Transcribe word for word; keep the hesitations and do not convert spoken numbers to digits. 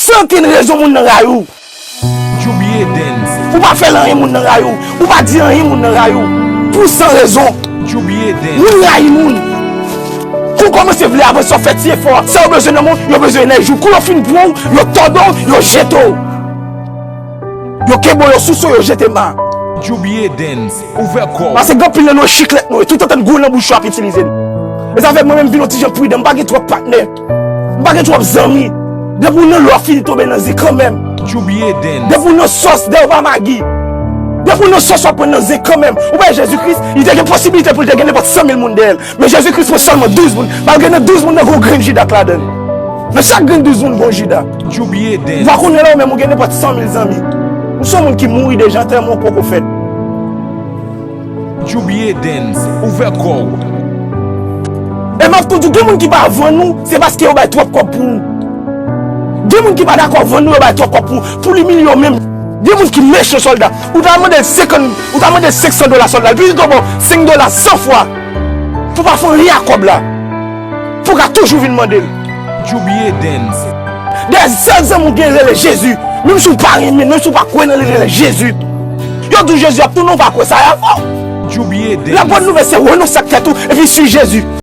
Fè okenn rezon moun nan rayi w. Ou pa fè l anyen moun nan rayi w. Ou pa di anyen moun nan rayi w. Pou san rezon. Moun rayi moun. Kou w kòmanse vle avanse, w fè ti efò. Sa yo bezwen nan men w, yo bezwen enèji w. Kou yo fin pran w, yo tòde w, yo jete w. Yo kenbe w, yo souse w, yo jete ma. Paske gen anpil nan nou, e chiklèt nou ye. Tout antann gwo nan bouch yo ap itilize n. E sa fè mwen menm vin yon ti jan pridan. M pa gen twòp patnè. M pa gen twòp zanmi. Depi w nan lò, w fini tonbe nan zen kanmenm. Depi w nan sòs, dèyè w pa magi. Depi w nan sòs, w ap pran nan zen kanmenm. Ou wè Jezi Kris, li te gen posibilite pou l te gen nenpòt san mil moun dèyè l. Men Jezi Kris pran sèlman douz moun. Malgre nan douz moun nan, gen yon grenn Jidak ladan l. Nan chak grenn douz moun, gen yon Jidak. Ou pa konnen lè ou menm ou gen nenpòt san mil zanmi. Ou se yon moun ki mouri deja, antèman w poko fèt. Djoubiye Dance, ouvè kò w. E m ap tou di w, gen moun ki pa vann ou, se paske yo bay twòp kòb pou ou. Gen moun ki pa dakò vann ou, yo bay twòp kòb pou ou, pou l imilye w menm. Gen moun ki mechan sòlda. Ou ta mande l senkant, ou ta mande l senk san dola sòlda, li pito ba w senk dola san fwa. Pou w pa fè anyen ak kòb la. Pou w ka toujou vin mande l. Djoubiye Dance. Dèyè sèl zanmi w gen rele Jezi. Menm si w pa renmen, menm si w pa kwè nan li, rele Jezi. Yo di w Jezi ap tounen, w pa kwè sa, y ap fè w. Djoubiye Dance. La bòn nouvèl se renonse ak tèt ou epi swiv Jezi.